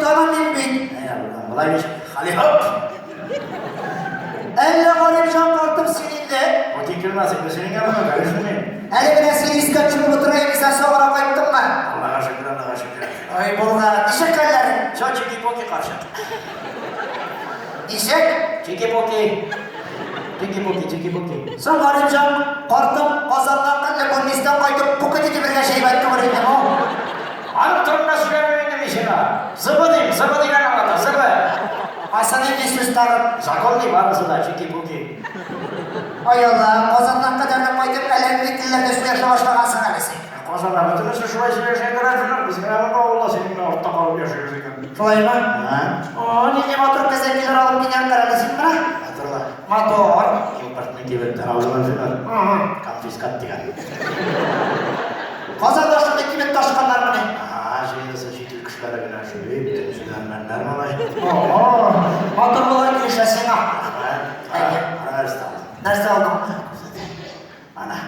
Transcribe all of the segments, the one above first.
танымыйм бит. Әй, Аллам, болай ничек? Халихоп! Әллә Галимҗан картым син инде? Бу тик килмәс инде, синең яныңа, конечно, мин. Әле менә син искә төшереп утыра идең, соңра кайттыңмы? Аллага шөкер, Аллага шөкер. Ай, булган. Ничек хәлләрең? Чо, чики-пуки, карчык. Ничек? Чики-пуки. Чики-пуки, чики-пуки. Соң, Галимҗан, картым Казаннан әллә больнистан кайтып, пукет итеп бергә әйбәт түгел инде бу. Аның турында сөйләмим инде мин сиңа. Зыбы дим, зыбы дигән аңлата, зыбы. Кайсы нинди сүз тагын? Законный барысы да, чики-пуки. Ай Алла, Казаннан кадәрле кайтып, әллә нинди телләрдә сөйләшә башлагансың әле син. Казанда бөтенесе шулай сөйләшә гражданнар, без генә монда авылда синең белән артта калып яшибез икән. Шулаймы? Һа? О, нинди матур кәзәкиләр алып килгән әле син менә. Матурлар. Матур. Импортный кибеттән алдым Әлфинур. Конфискат дигән. Казанда шундый кибет ташканнармыни? Ага, җыенысы чит ил кешеләре генә шөри, бөтенесе дә әрмәннәр малай. О, матур була килешә сиңа. Рәхмәт. Әйе. Кара нәрсә алдым. Нәрсә алдың? Ана,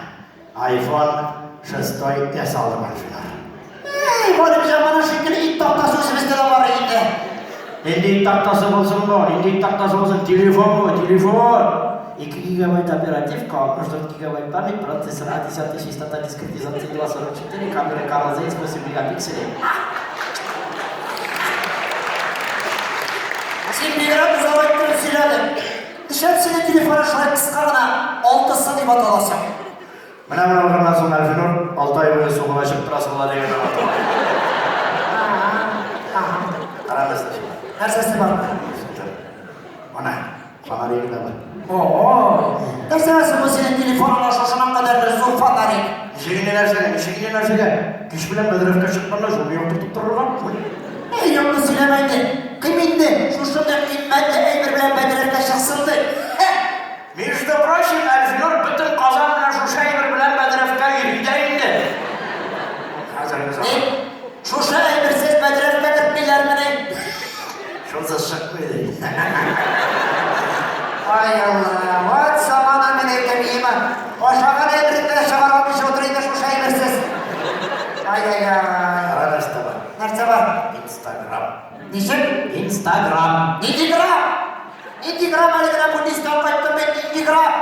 iPhone 6 S алдым, Әлфинур. Эй, Галимҗан, моның шикелле ит тактасы үзебездә дә бар инде. Нинди ит тактасы булсын бу? Нинди ит тактасы булсын? Телефон бу, телефон! 2 гигабайт оперативка, 64 гигабайт память, процессор А10, частота дискретизации 2,44, камера Carl Zeiss 8 мегапикселей. Син бигрәк озак иттереп сөйләдең. Нишләп синең телефоның шулай кыска гына, алтысы дип атала соң? Менә моны алганнан соң, Әлфинур, 6 ай буе су гына эчеп торасы була дигән аңлатыла. Кара нәрсә шул. Нәрсәсе бар? Ана, фонаригы да бар. О, нәрсәгә соң бу синең телефоныңа шушының кадәрле зур фонарик? Ничек инде нәрсәгә, ничек инде нәрсәгә? Кич белән бәдрәфкә чыкканда шуны яктыртып торырга. Эй, юкны сөйләмә инде. Кем инде шушындый кыйммәтле әйбер белән бәдрәфкә чыксын ди? Һе! Между прочим, Әлфинур бөтен Казан белән шушы әйбер белән бәдрәфкә йөри дә инде. Хәзерге Ни? заман. Шушы әйберсез бәдрәфкә кертмиләрмени? Шунсыз чыкмый ди. Ай Алла, вот замана мин әйтәм, име. Ашаган әйберне дә чыгара алмыйча утыр инде шушы әйберсез. Ай-яй-яй. Кара нәрсә бар? Нәрсә бар? Инстаграм. Ничек? Инстаграм. Нинди грамм? Нинди грамм әле генә больницадан кайттым мин, нинди грамм?